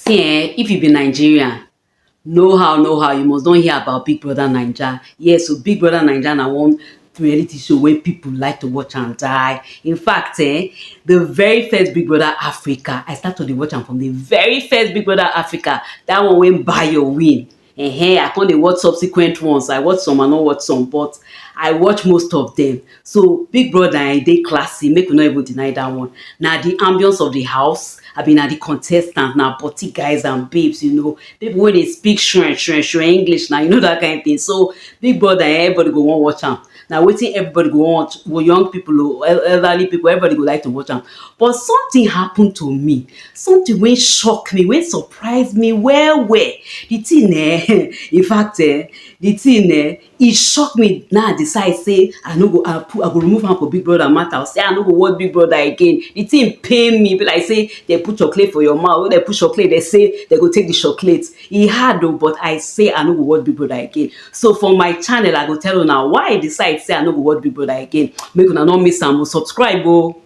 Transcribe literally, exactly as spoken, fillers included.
See, eh, if you be Nigerian, no how, no how, you must don hear about Big Brother Naija. Yes, so Big Brother Naija na one reality show wey people like to watch and die. In fact, eh, the very first Big Brother Africa, I start to dey watch am from the very first Big Brother Africa, that one wey Bayo win. Ehen, I come dey watch subsequent ones. I watch some, I no watch some, but I watch most of them. So Big Brother, eh, dey classy, make we no even deny that one. Na the ambience of the house, I mean, na the contestant, na body guys and babes, you know, people wey dey speak shwen, shwen, shwen English, na, you know, that kind of thing. So Big Brother, eh, everybody go wan watch am. Na wetin everybody go wan watch, well, young people o, el-, elderly people, everybody go like to watch am. But something happen to me, something wey shock me, wey surprise me well well. The thing, eh, in fact, eh, the thing, eh, e shock me. Now I decide say I no go, I, put, I go remove hand for Big Brother matter. Say I no go watch Big Brother again. The thing pain me. Be like say they put chocolate for your mouth. When they put chocolate, they say they go take the chocolate. E hard though, but I say I no go watch Big Brother again. So for my channel, I go tell una why I decide say I no go watch Big Brother again. Make una no miss am o. Subscribe o.